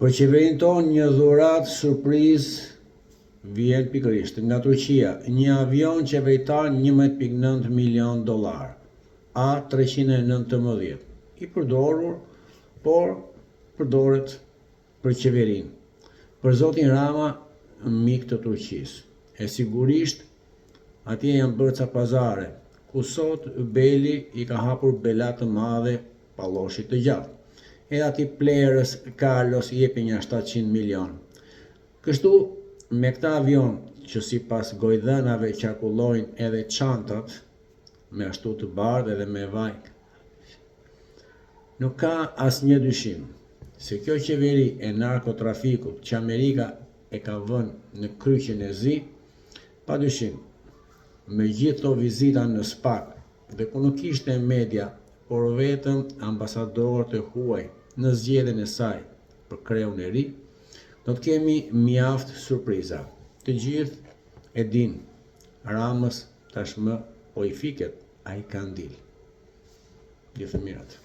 Për qeverinë tonë një dhuratë surprizë vjen pikërisht nga Turqia, një avion qeveritar 11.9 milion dollar, A319, i përdorur, por përdoret për qeverinë. Për zotin Rama, mik të Turqisë. E sigurisht, atje janë bërë ca pazare, ku sot Beli i ka hapur bela të madhe Palloshit të gjallë. Edhe atij plerës Carlos i jepi nja 700 milion. Kështu, me këta avion që sipas gojdhënave qarkullojnë edhe çantat me ashtu të bardhë edhe me vaj, nuk ka asnjë dyshim se kjo qeveri e narkotrafikut që Amerika e ka vënë në kryqin e zi, pa dyshim, me gjithë këto vizita në SPAK dhe ku nuk ishte media, por vetëm ambasadorët e huaj në zgjedhjen e saj për kreun e ri, do të kemi mjaft surpriza. Të gjithë e dinë, Ramës tashmë po i fiket ai kandil. Gjithë të mirat.